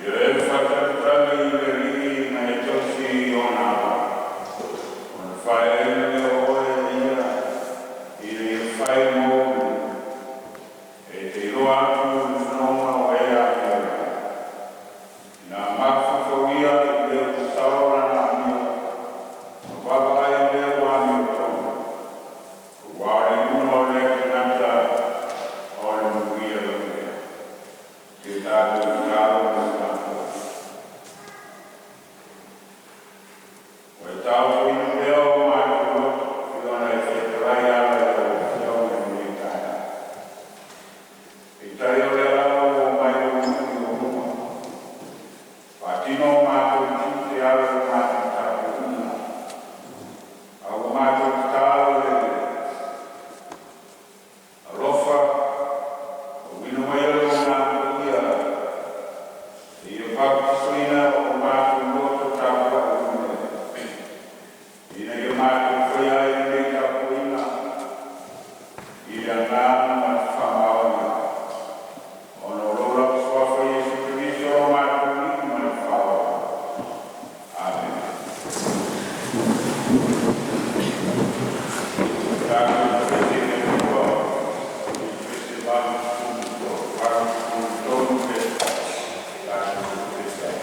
Ia e faatalitali i le Alii ma e tausi i ona ala, ona faaeleeleina lea o oe e ia ina ia fai mou luma. E te iloa atu i manaoga o e amio ai. Ina mafaufaugia i le ua sao lana amio, ma vaavaai i le ua amiotonu, aua o le iuga o lea tagata o le manuia laulelei. Se tatou tatalo ma le tapuai. Ua e taotoina pea o matou loto e pei ona e fetalai ala i lau Afioga i lenei taeao. Peitai o lea lava ua omai lou nuu i ou luma, faatino o matou tiute e ala i la matou tapuaiga. A ua matou tatalo i le Alii, alofa auina maia le Agaga Paia seia papatisoina o matou loto tapuai i luma ina ia matou faia ai lenei tapuaiga i le agaga ma le faamaoni ona o lou lava Suafa Iesu Keriso lo matou Alii ma le Faaola. Amene. Tatou tafese i le Atua i le pese 83, 83 pese tatou tafese ai.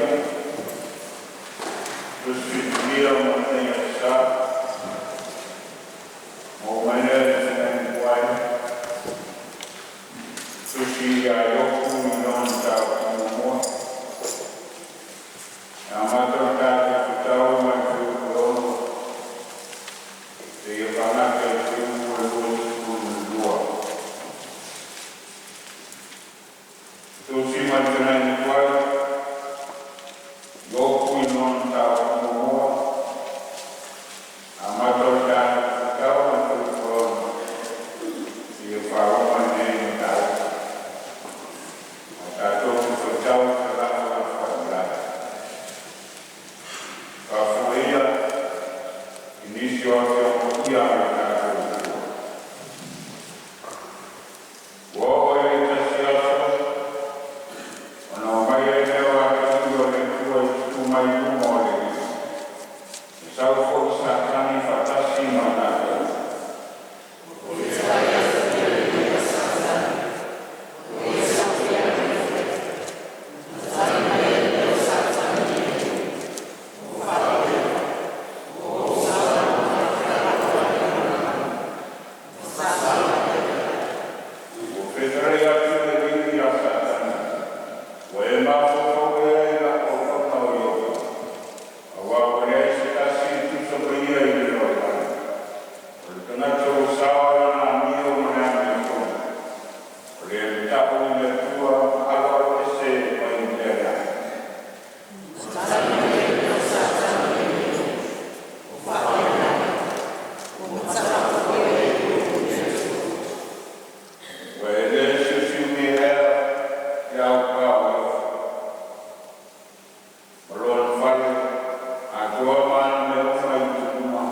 Paia, Tusi Fitulia ma nei Asa, mo mai lea le Fetalaiga Tuai, Tusi ia Iopu i lona mataupu muamua. E amata o le tatou fetau mai le Fuaiupu 6 seia faagata i le Fuaiupu e 22. Tusi ma le Fetalaiga Tuai, Iopu i lona mataupu muamua, amata o le tatou fetau mai le Fuaiupu 6 seia faauma lenei mataupu. Ma tatou te faitau i felafolafoai ai. Faafofoga i nisi o Afioaga Paia a le tatou Atua. Ua oo i le tasi aso, ona omai ai lea o atalii o le Atua e tutu mai i luma o le Alii. E sau foi Satani faatasi ma latou. Ua fetalai atu le Alii ia Satani, “Ua e mafaufau ea i lau auauna o Iopo, aua ua leai se tasi e tusa ma ia i le lalolagi? O le tagata ua sao lana amio ma le amiotonu, o le mata'u i le Atua ma aloaloese mai mea leaga.” Ua e le siusiumia ea le aopa o Iopo, ma lona fale atoa ma ana mea uma i tupu uma?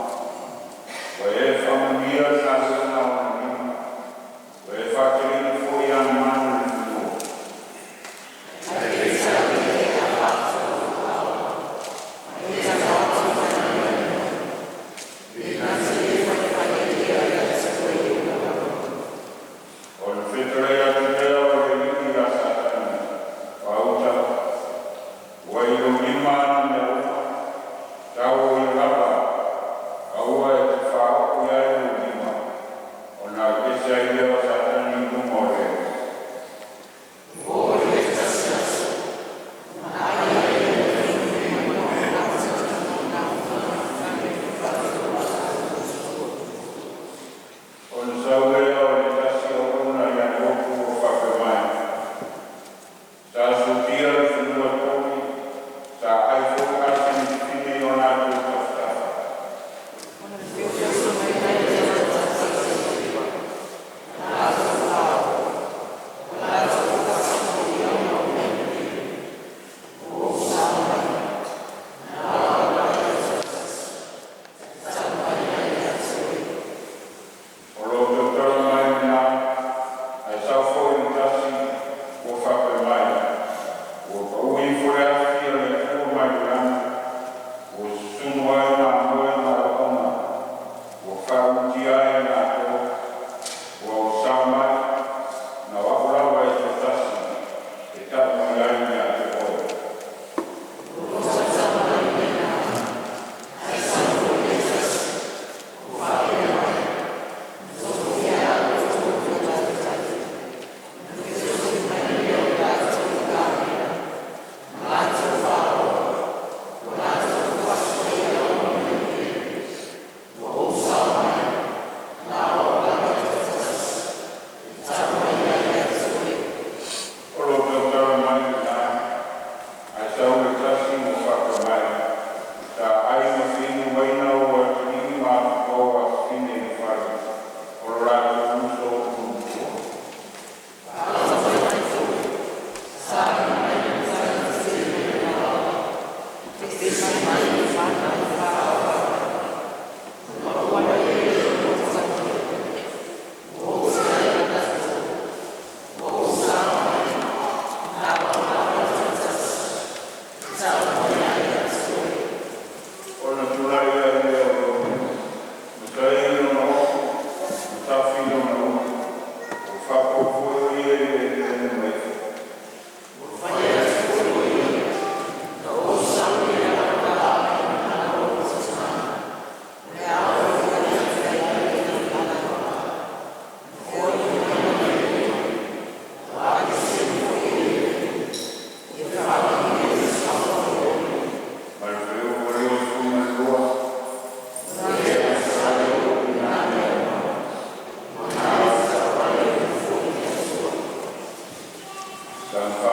Ua e faamanuia i le galuega a ona lima, ua e faateleina foi ana manu i le fanua. Amen.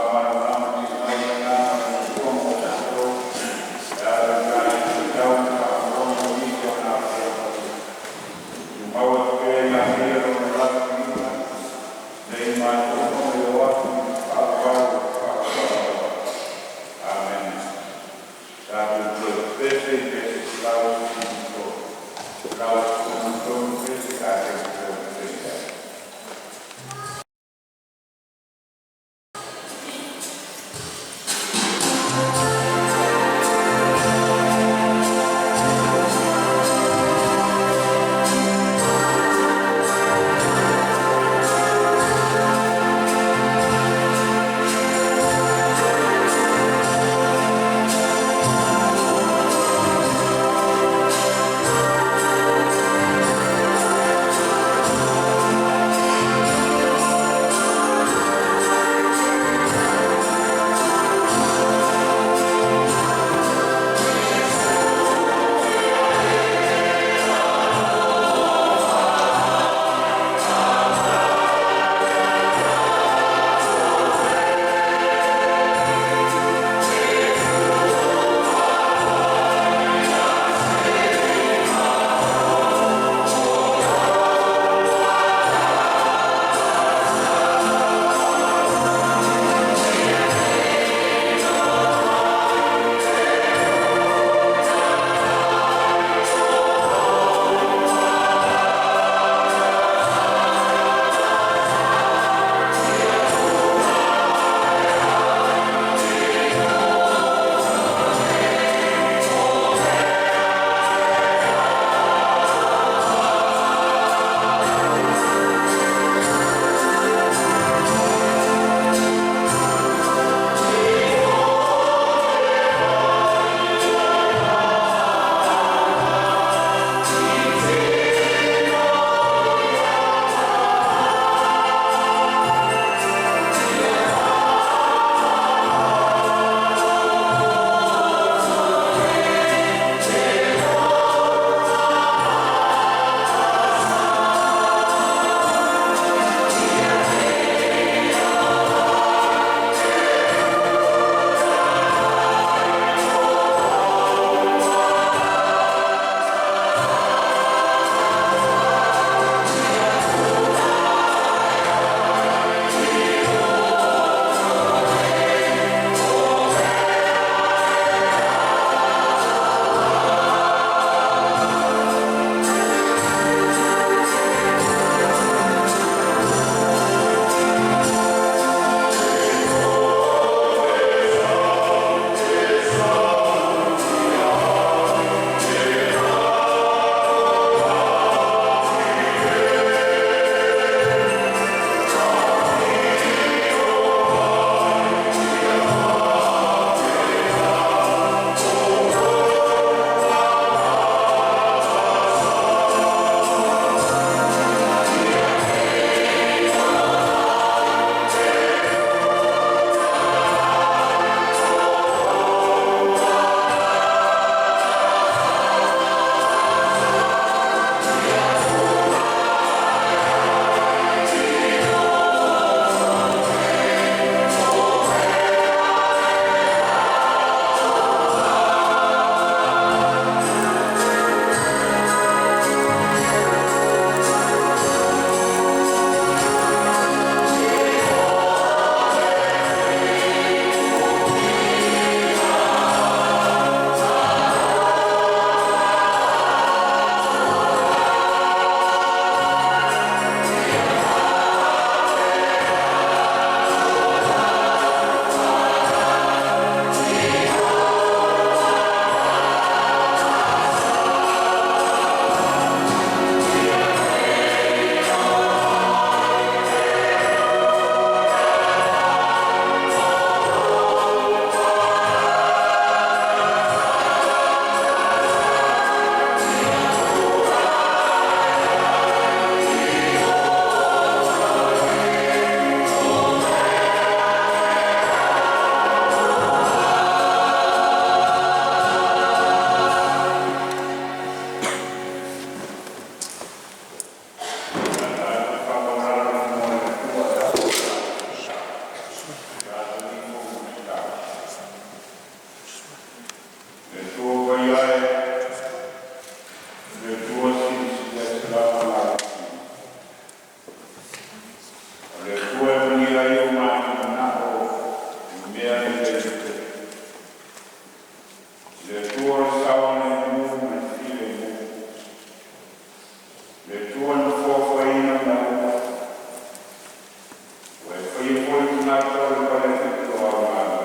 matou i le Falefitu o Ao o le Malo.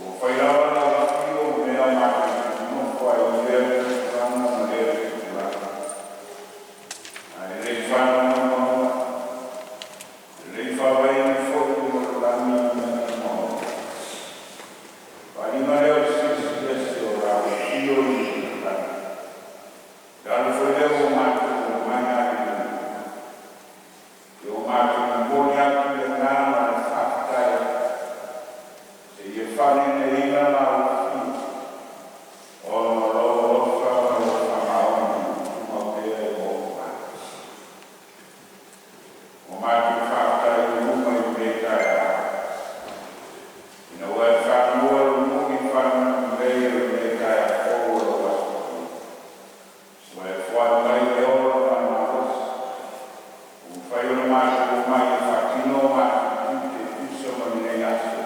Ua fai lava lau afio o mea matou te nonofo ai i lea tupulaga ma lea tupulaga, ae le i faanonomanu, e le i faavaeina foi le lalolagi ma ona maota. Faaaliga lea o le Silisili Ese o lau afio i le lagi. O le ala foi lea ua matou omai ai i le ia o matou momoli atu le agaga o le faafetai seia faaleagaina lau afio ona o lou alofa ma lou faamaoni ua tumau pea e mo matou. Ua matou faafetai ua i lenei taeao ina ua e faanua lou moi faamanuilelei o lenei taeao fou o lou Aso Paia. Ua e foai mai le ola ma le malosi ua mafai ona matou omai e faatino o matou tiute e tusa ma lenei aso.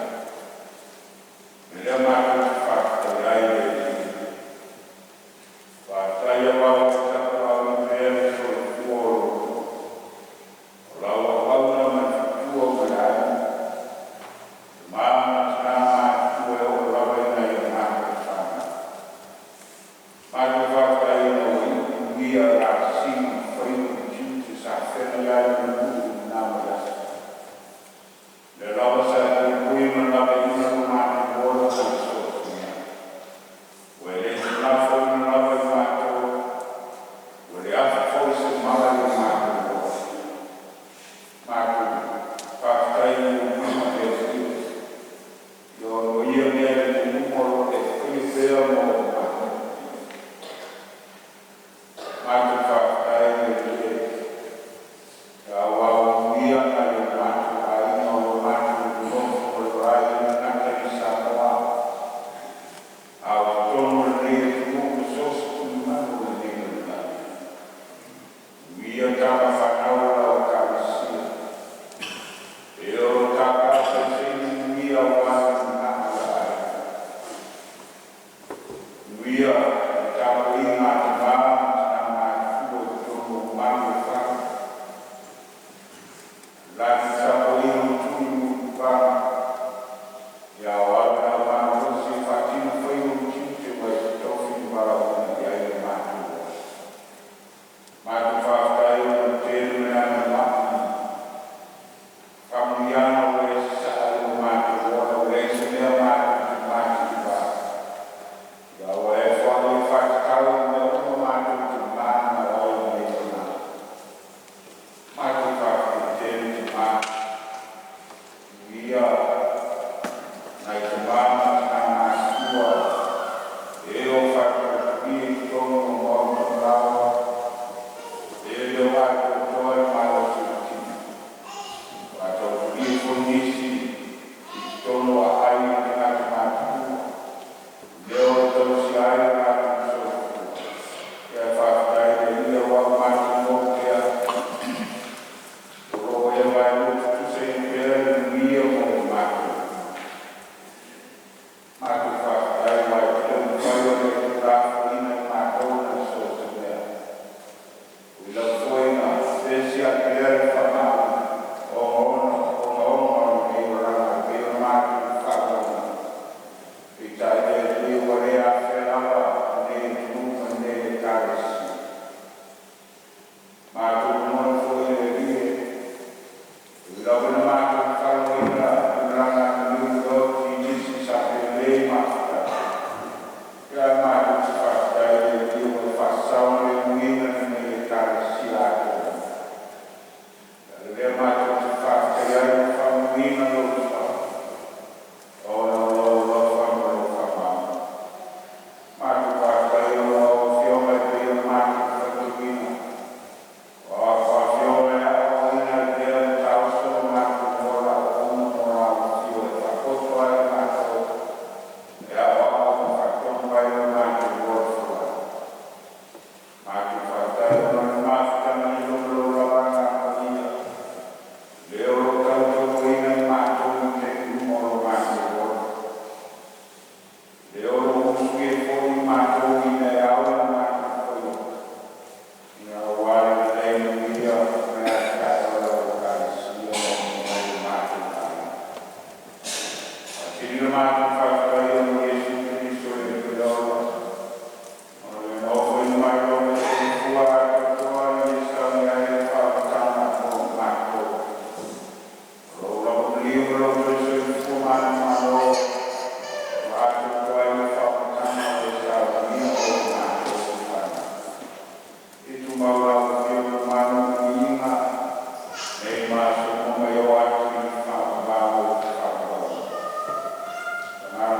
O le mea lea matou te faafetai ai i le Alii. Faafetai aua ua e tapuaaoina pea le soifua o lou nuu, o lau auauna mai le faletua ma le aiga, tama ma tina matutua e oo lava i nai a matou fanau. Matou faafetai ona ua iu manuia lasima ma faiva ma tiute sa feagai ai ma le nuu i lena vaiaso. O lea lava sa e puipui ma laveaiina lo matou ola ma le fesoasoani ai. Ua e le tuulafoaiina lava i matou, ua le afa foi se mala i lo matou ola. Matou faafetai muamua i le Alii, ona o ia mea le tumu o lo o e faia pea mo matou. Matou faafetai i le Alii e, tauaomuia nai o matou aiga o lo o matou nonofo ma le malae i Gagata i Samoa, a o totonu o lenei atunuu ma so o se tulimanu o lenei lalolagi. Manuia tama fanau a lau Ekalesia, e o lo o tapaau manuia aua le lumanai o aiga. Manuia le tapuaiga a tama ma tina matutua i totonu o malu e fai, le latou tapuaiga ma tuli mulipapaga, a o ao i lau malosi e faatino faiva ma tiute ua e totofi ma valaauina i ai lo matou ola. Matou faafetai ona ua tele ma le anoanoai faamanuiaga ua e sasaa i lo matou ola, ua leai se mea matou te matitiva ai, a ua e foai e faatatau i mea uma matou te mananao ai i lenei olaga. Matou faafetai tele Tama. Manuia nai tama ma tina matutua e o faatautogia i totonu o maota ma laoa, e le o atoatoa le malosi o le tino, faatautogia foi nisi i totonu o aai o tagata matutua i lea o lo o tausia ai lo latou soifua. Ae faafetai i le Alii aua ua matou maua pea o lo o e vaelua tutusaina pea le manuia mo i matou. Matou faafetai aua e te le o mafai ona e tuulafoaiina i matou na so o se mea. Ui lava foi ina fesiai pea le faamai ogaoga o lenei olaga e pei ona matou faalogoina, peitai le Alii ua le afea lava lenei atunuu ma lenei Ekalesia. Matou lagona foi le Alii e ui lava ina matou faalogoina tulaga aganuu e oti i nisi sa felelei mafutaga, ae matou te faafetai i le Alii ua e faasaogalemuina lenei Ekalesia atoa. O le ala lea matou te faafetai ai ma faamanuina lou Igoa ona o lou alofa ma lou faamaoni. Matou faafetai ona o a outou afioga e pei ona matou faitauina, o a afioga e aoaoina ai pea ma taoso lo matou matou faafetaia ma Iesu Keriso le Alii e ola, ona o le ofoina mai loa o le soifua atoatoa e le saunia ai le faaolataga mo matou. O Lou lava maliu ma Lou toe soifua manumalo ua atoatoa ai le faaolataga o le saunia o matou ofaga. Ia tumau Lau Afioga mamalu ma viiga nei ma aso uma, e oo atu i le faavavau. Tagala.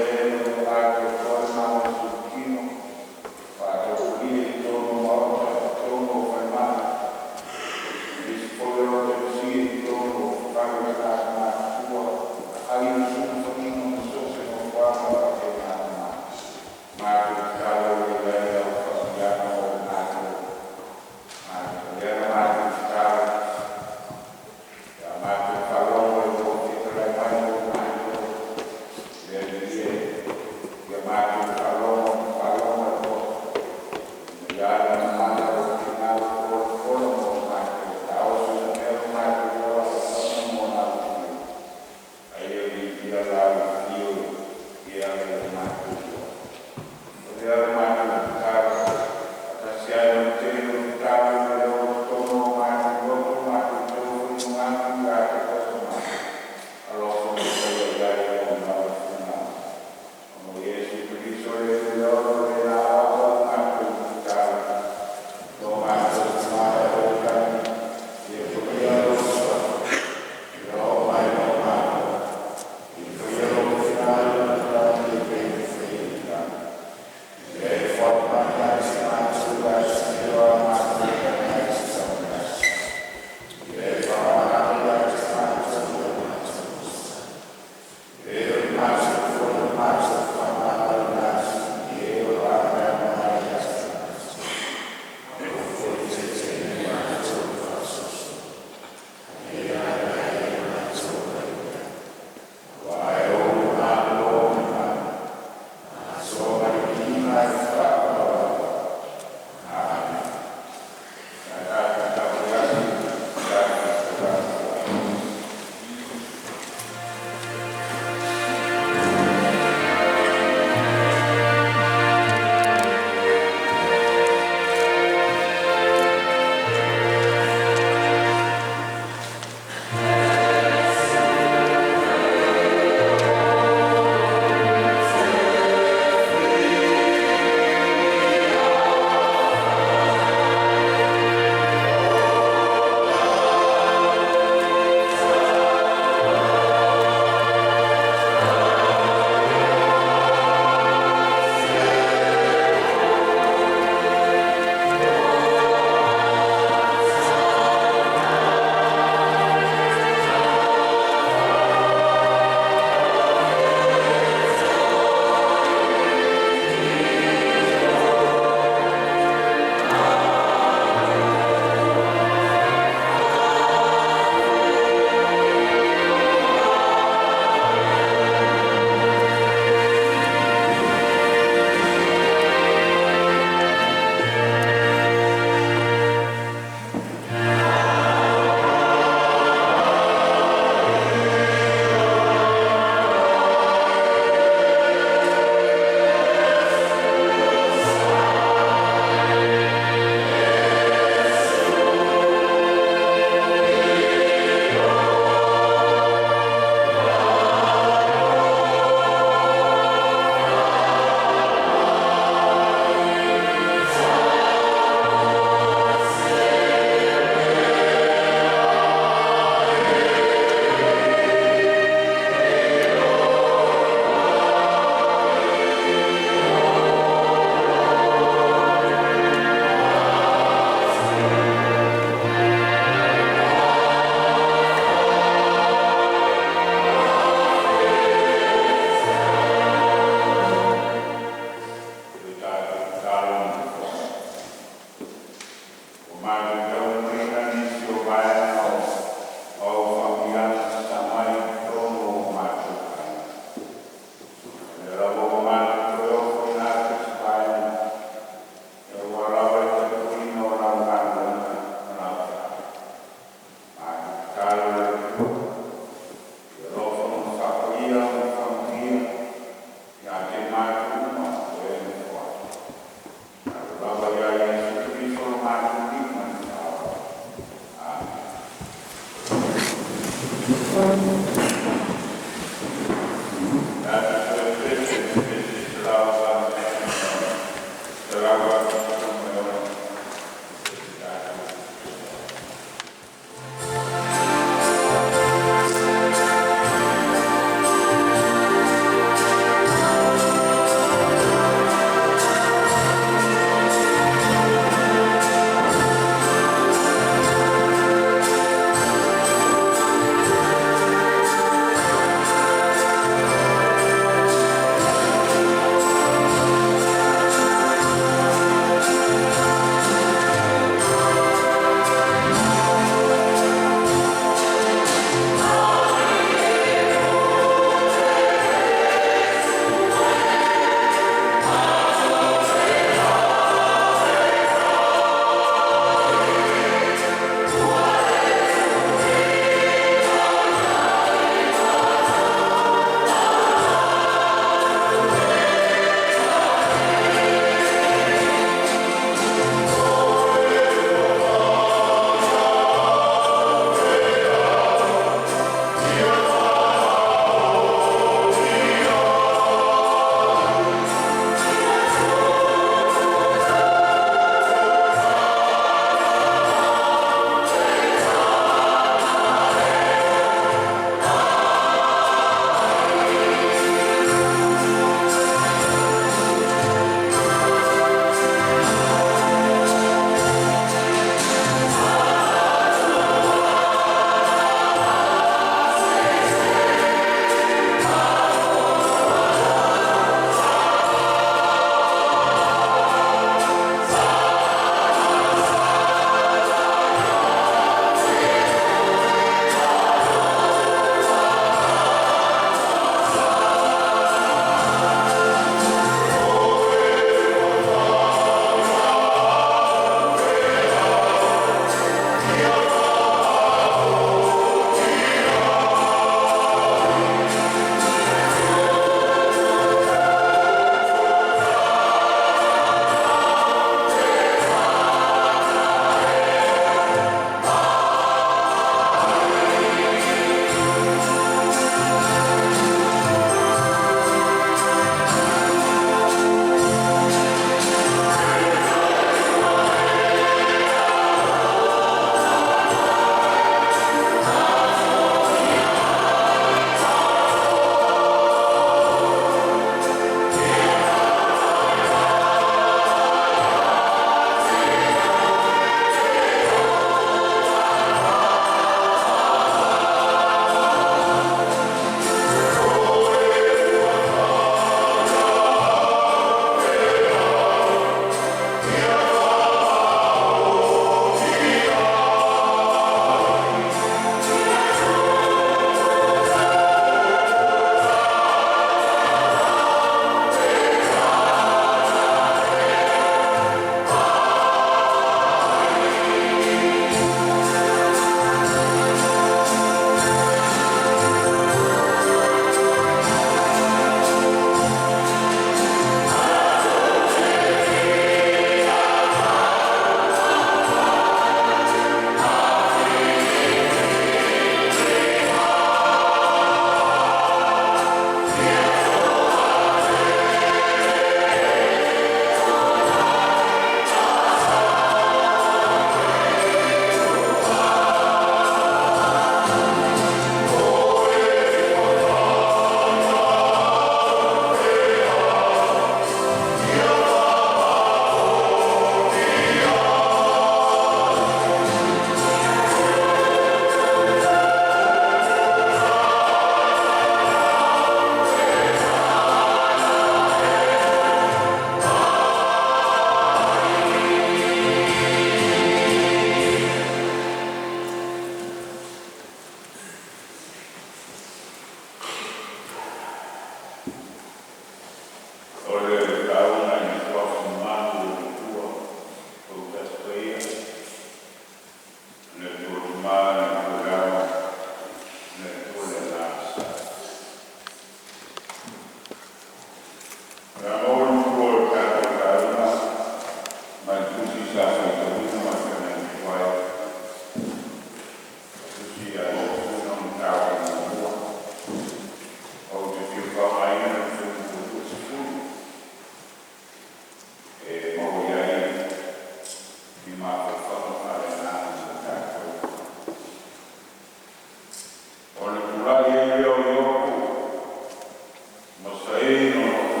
Ma saei lona o'o,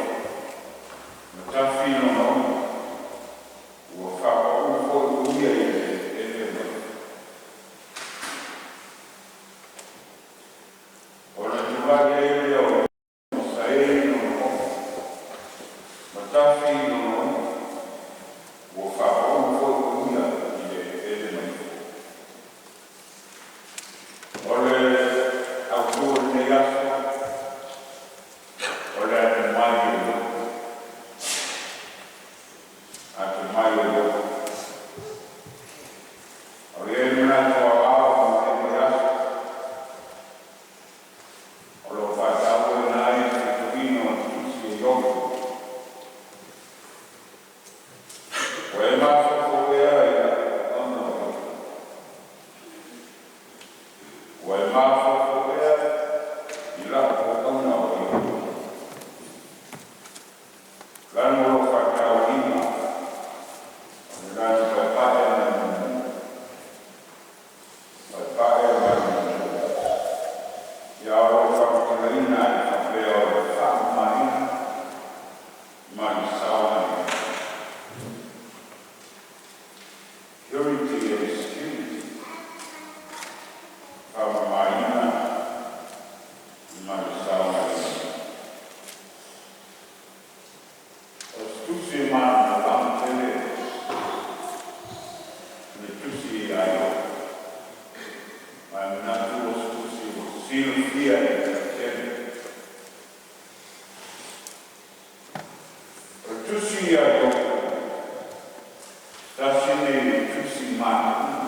ma tafi lona uma, ua faapaū foi o ia i le eleele ma ifo. Ona tulai ai lea o Iopu ma saei lona o'o, ma tafi lona uma, ua faapaū foi o ia i le eleele ma ifo. O le autū o lenei aso, o le atamai o Iopu. Atamai o Iopu. A ua i ai le manatu aoao mo lenei vaiaso, o lo o faatauaina ai le faitauina o le Tusi o Iopu. Ua e mafaufau ea i lau auaunaga o Iopu? Ua e mafaufau ea i lau auauna o Iopu? Lanu o lo o faatauaina o le lanu paepae ma le mulimuli, paepae ma le mulimuli. Ia o lo o faamatalaina e faapea o le faamamaina ma le saogalemu. Purity and security. Faamamaina ma le saogalemu. O se tusi e malamalama tele le tusi ia Iopu. Ma e manatu o se tusi ua silafia e le toatele. O le tusi ia Iopu, tasi lenei tusi mataua.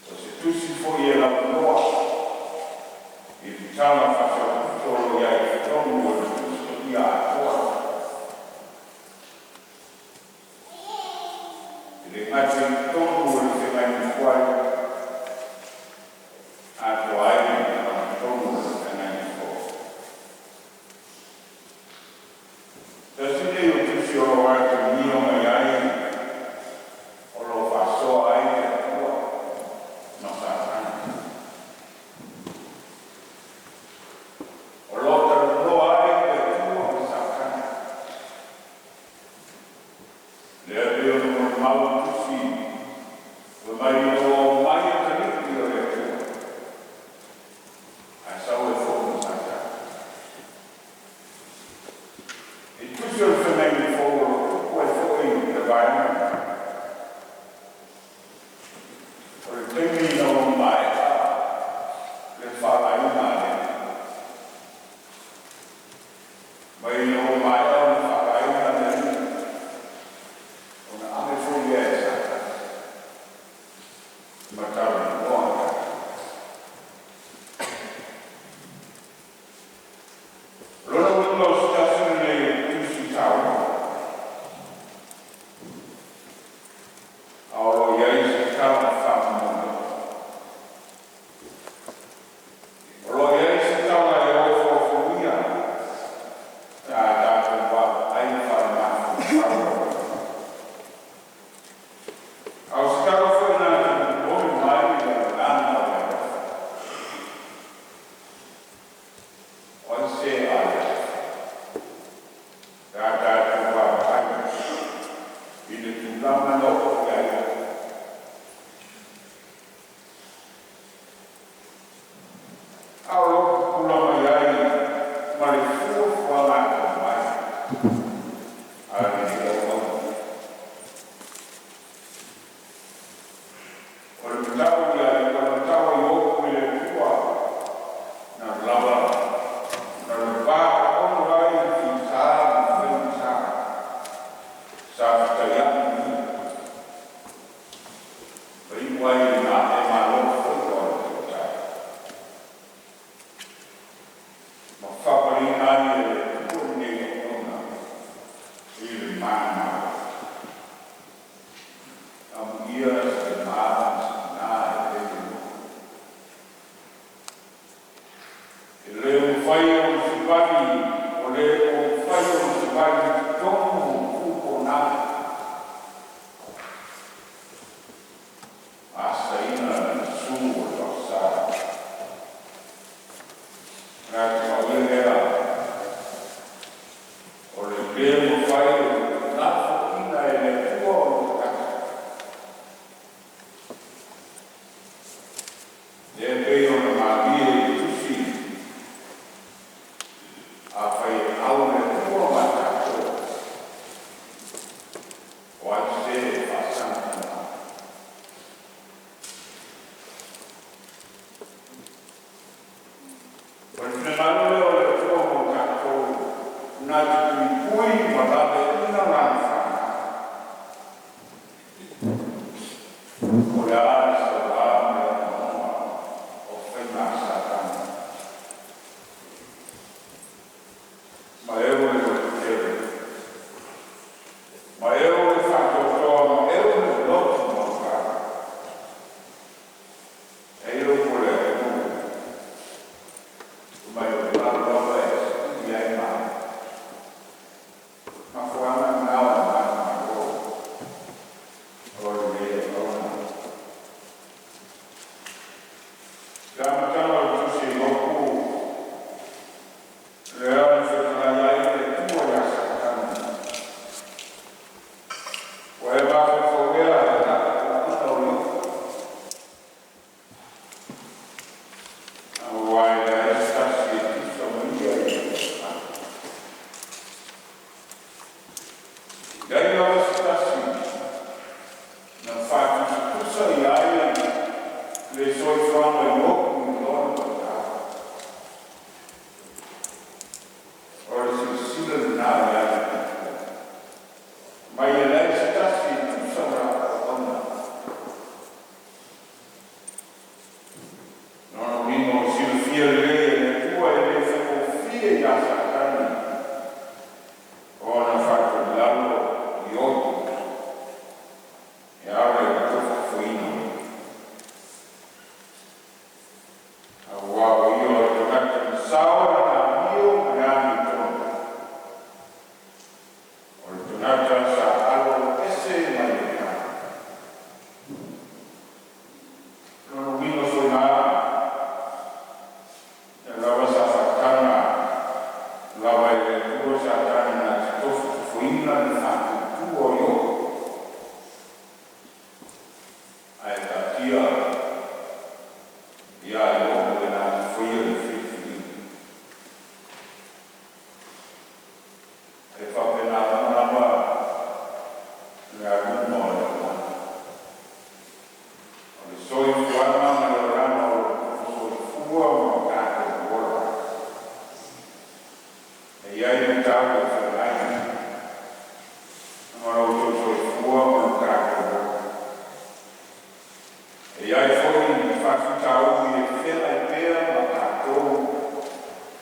O se tusi foi e lauloa i le tala faasolopito o lo o i ai i totonu o le Tusi Paia atoa. E le gata i totonu o le Feagaiga Tuai, atoa ai ma totonu o le Feagaiga Fou. Tasi lenei o tusi o lo o atagia mai ai o lo o faasoa ai le Atua ma Satani. O lo o talanoa ai le Atua ma Satani. Lea pei ona molimau le tusi fai mai ina ua omai atalii o le Atua, ae sau ai foi ma Satani. I tusi o le Feagaiga Fou o lo o tupu ai foi le vaega lea. O le taimi ina ua maea le faalaina a le Alii. Ma ina ua maea ona faalaina le Alii, ona ave foi lea e Satani ma talanoa le Atua. O lona uiga o se tasi lenei o tusi taua, a o lo o i ai se tala faamomoe. O lo o i ai se tala e ofofolia pe a tatou vaavaai faalemafaua. A o se tala foi na te momoli mai le agaga o le alofa. O ai se a pe a tatou vaavaai i le tulaga na oo i ai. A o lo o pupula mai ai ma le fuafuaga atamai a lenei auauna. O le matau o Iopu i le Atua na lava na le va ono ai i fita ma faigata sa fetaiai ma ia. Ma iu ai ina e malo faiva o le tautai. Ma faapaliina ai e le Atua lenei auauna i le manamalo. Amuia se ma ma se tina e le lua. E le mafai ona savali, o le ua mafai ona savali i totonu o pu po asaina le su o le faasa. Paia lea o le le mafai ona tuulafoaiina e le Atua ona tagata, lea e pei ona malie i le Tusi, afai e au le Atua ma tatou, o ai se e faasagaina mai? O le finagalo lea o le Atua mo tatou, na te puipui ma vaveina Lana fanau. O le a le saua ma le ogaoga o faiga a Satani, ma e ou le lototele, ma e ou le faatoatoa, ma e ou le loto mauta. E i ai le upu a le atunuu, fai mai o le lalo lava e saili ai malo. Mafuaaga na o le manumalo o le lē auauna. I le amataga o le Tusi a Iopu, lea na fetalai ai le Atua ia Satani, “Ua e mafaufau ea i le taputapuaiga o Iopo? Aua e leai se tasi e tusa ma ia i le lalolagi. E leai lava se tasi na faatusatusa i ai le soifuaga o Iopo i lona vaitau.” O le silasila lena i ai a le Atua, ma e leai se tasi e tusa ma lau auauna. O lona uiga ua silafia lelei e le Atua e le faigofie ia Satani ona faatulilalo Iopu e ala i le tofutofuina, aua o ia o le tagata na sao lana amio ma le amiotonu, o le tagata sa aloaloese mai le gagana. O lona uiga foi la, o lea lava sa faataga lava e le Atua Satani na te tofutofuina le faatuatua o Iopu, ae taatia ia Iopu e na te faia le filifiliga. E faapena uma lava le aluga o le olaga. O le soifuaga ma le olaga o lo outou soifua ma o tatou ola, e i ai le mataupu e feagai ma lo outou soifua ma lo tatou ola. E i ai foi faafitauli e feagai pea ma tatou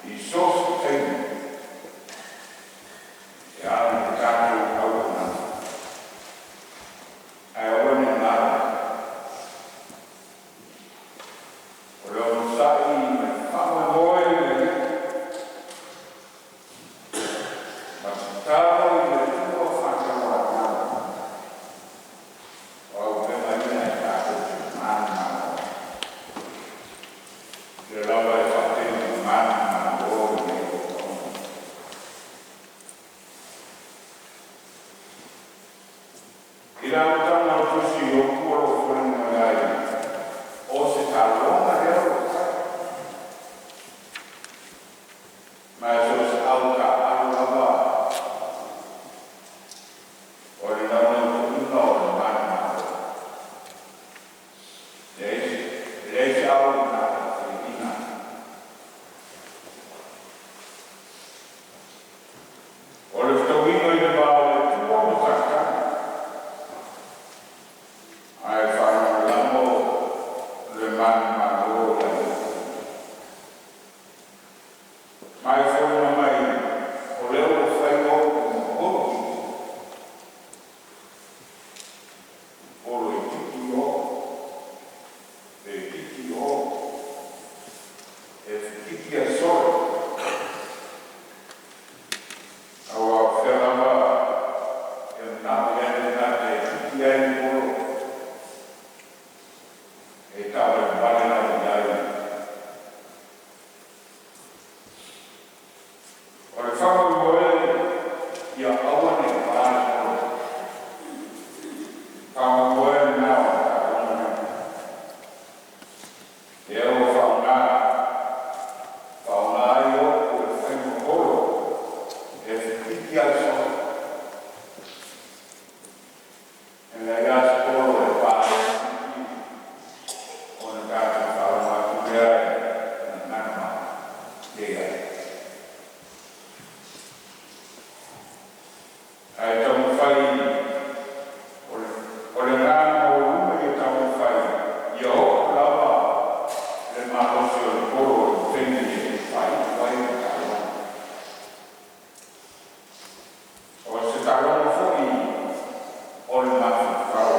i so o se taimi e ala i le tatou auaunaga. Ae aua ne i galo, o le onosai ma le faamoemoe i le Alii ma tatalo i le Atua faatauanau, o auupega ia e tatou te manumalo ai. O lea lava e faatele manumalo i lenei auaunaga. I le amataga o le Tusi a Iopu o lo o foliga mai ai o se taaloga lea o lo o fai. Ma so o se autaaalo lava o le naunautaiga o le manumalo. E leai se ao na feilina. O le fetauiga i le va o le Atua ma Satani, ae faalagolago le manumalo ia Iopu. Ma e foliga mai o lea ua fai Iopu ma polo, polo e kiki i o, pe kiki i o, e fekiki ai solo. Aua o fea lava e manao i ai le tagata e kiki ai le polo, e taavalevale lava i ai. O le faamoemoe ia aua ne i paā le polo. Faamoemoe lena o le taaloga lea. Lea ua faaaoga, faaaoga ai upu e fai ma polo e fepiki lava le solo. E leai lava se polo e pa laitiiti ona tatou faalogo atu lea e gagana mai. Leai. Ae taumafai o le agaga maualuga ia taumafai ia oo lava le malosi o le polo i le taimi e faaiu ai le taaloga. O se taaloga foi o le mafaufau.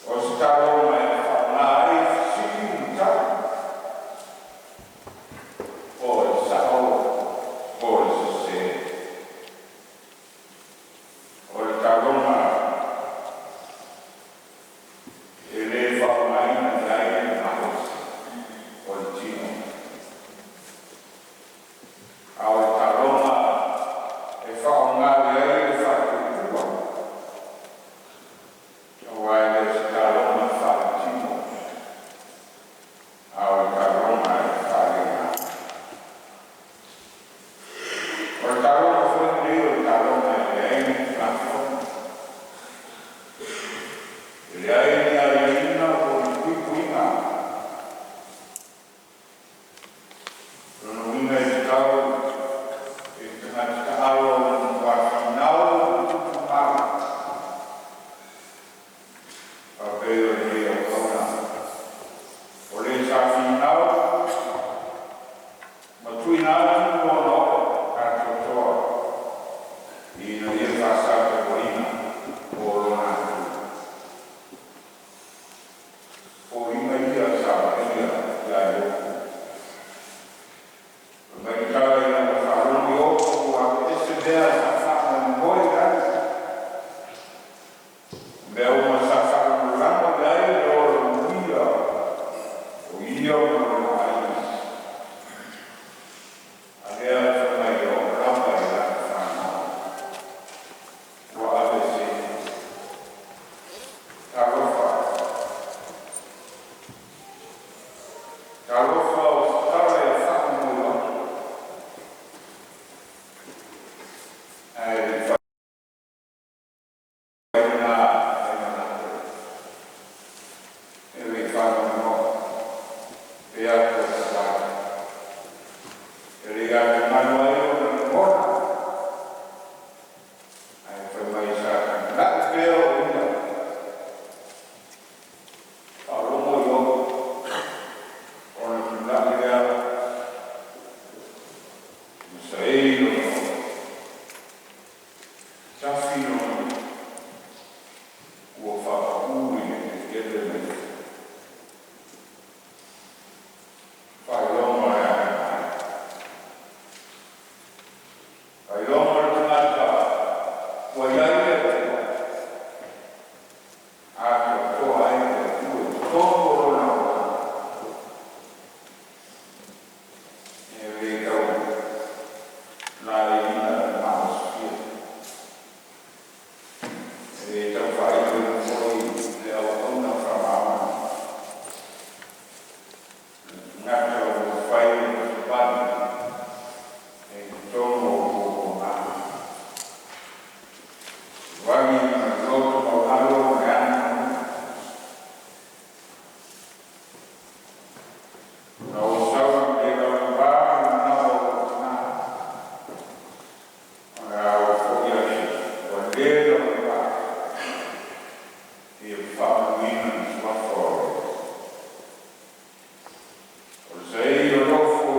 O se taaloga e faaaoga ai fesili ma tali, po o le sa'o po o le sesē. O le taaloga e le faaaogaina i ai le malosi o le tino, a o le taaloga e faaaoga i ai le faatuatua, aua e le o se taaloga faaletino, a o le taaloga e faaleagaga. O le taaloga foi lenei o le taaloga e leai ni tulafono, e leai ni aiaiga po o ni puipuiga. O lona uiga e tatau i le tagata taalo ona matua finau ma tupu malo, faapei o lenei auauna, o le sa finau ma tuuina atu lona oo atoatoa ina ia faasavaivaiina o lona atunuu. Foliga ia sa vaaia ia Iopu. Fai mai le tala ina ua faalogo Iopu ua aveese mea sa faamoemoe i ai, o mea uma sa faalagolago i ai le ola manuia o ia ma lona aiga, a lea fai mai e oo lava i lana fanau ua aveeseina. Talofa, talofa, o se tala e faamomoiu atu, ae le i fai lena manatu e le i faanoanoa pe atuatuvale, e le i atugalu ai ona lagona, ae fai mai sa tulai pea o ia faalogo Iopu ona tulai lea ma saei lona oo, tafi lona ua faapaū i le eleele ma le faailoga o le atamai, faailoga o le tagata ua i ai le Atua, atoatoa ai le Atua i totonu o lona olaga. E le tau laeiina le malosifia, e le tau faailoina foi le auauna faamaoni, le tagata ua fai lona savali i totonu o puapuaga, savali ma le loto maualalo ma le aganuu. Na ou sau i le lavavā ma le manao o lou tina, o le a ou foi atu ua le lavavā ia faamanuina le Suafa o le Atua. O le saei o lofo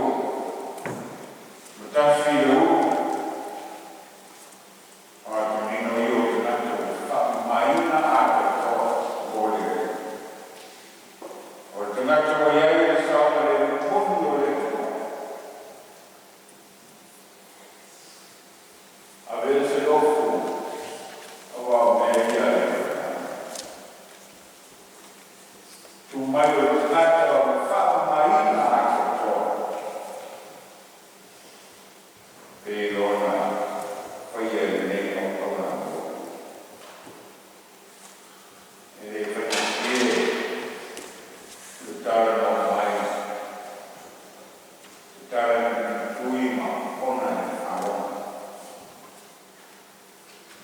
Tatala i tui ma ona i le faalogo.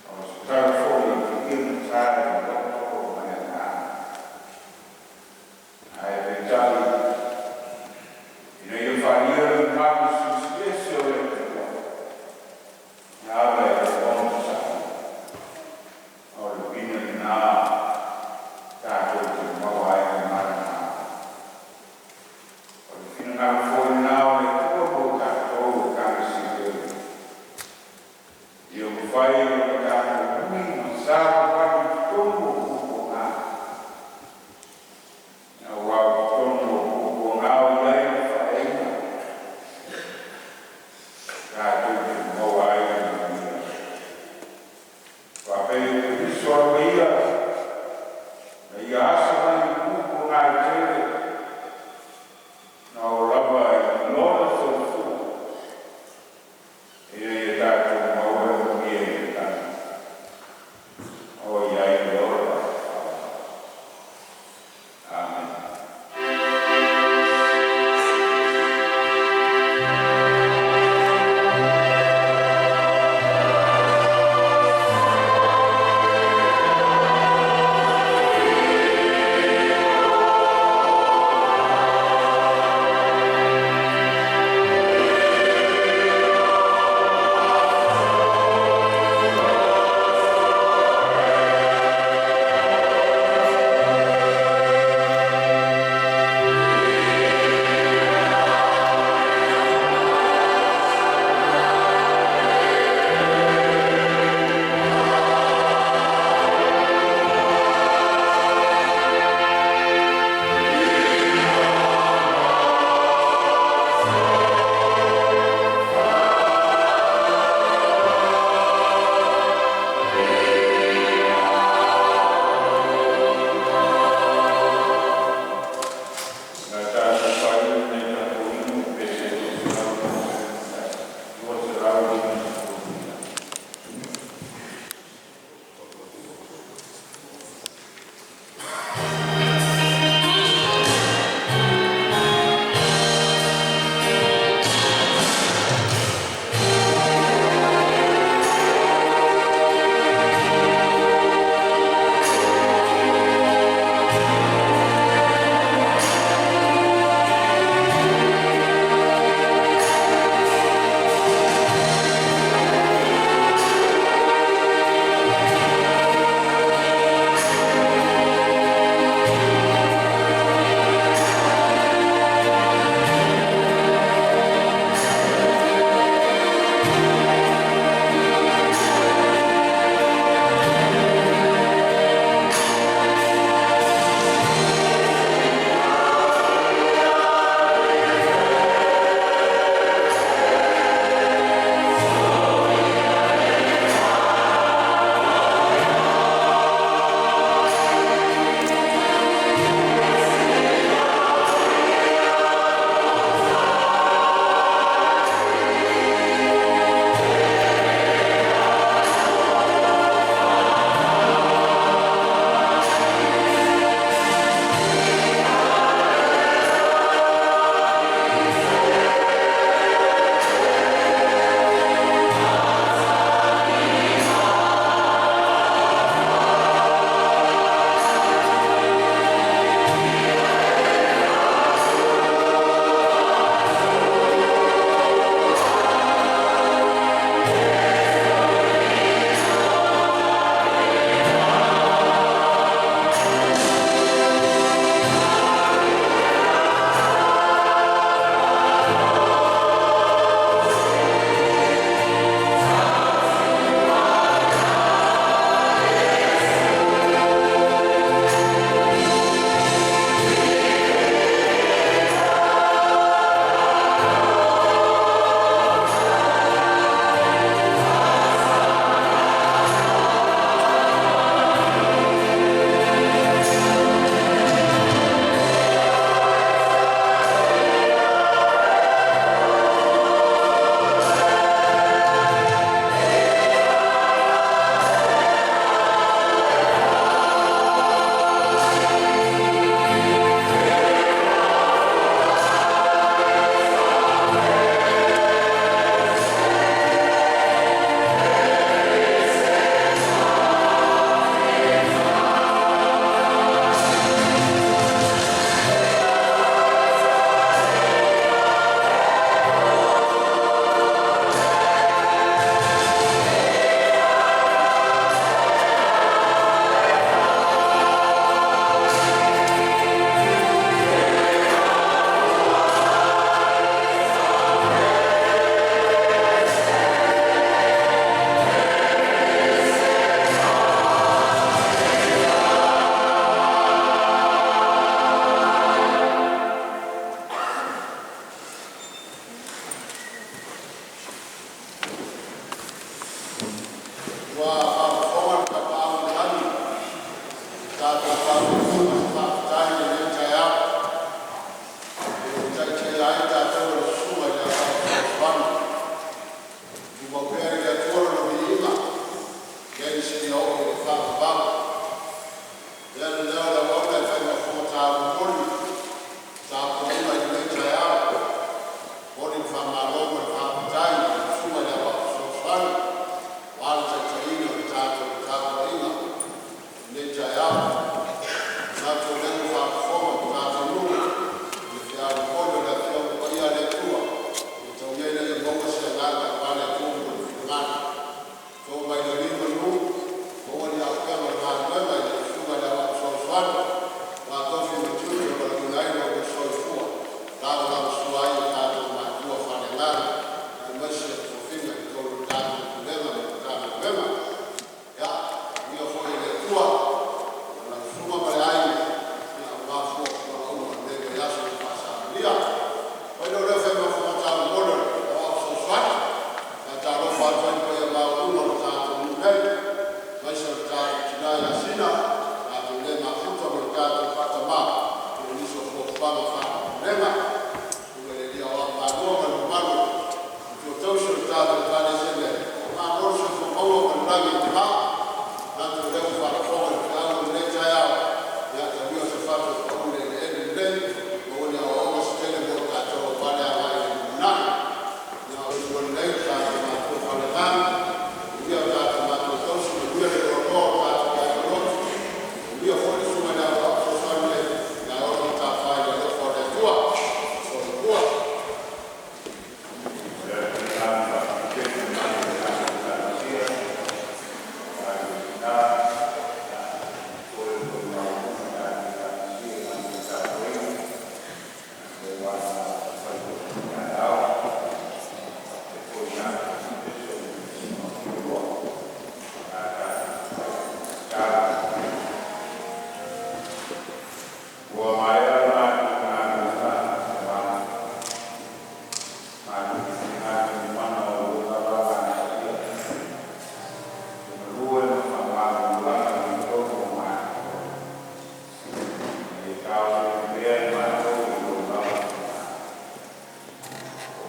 O se tala foi e fiia gata i le loto ma le agaga. Ae peitai, ina ia faaalia le malu silisiliese o le Atua e ala i le onosai. O le uiga lena tatou te maua ai le mana. O le finagalo foi lena o le Atua mo tatou Ekalesia.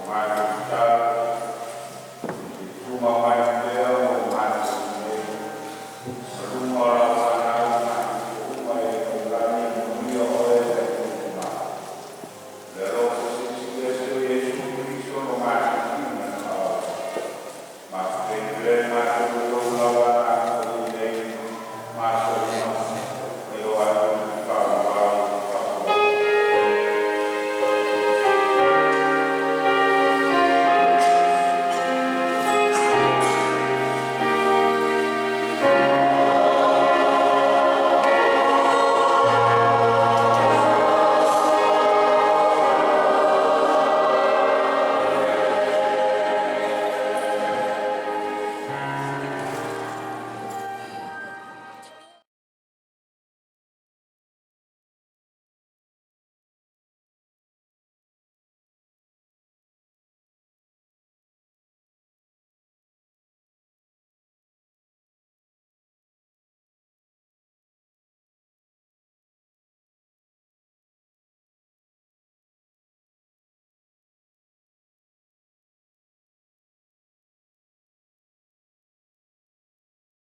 Ma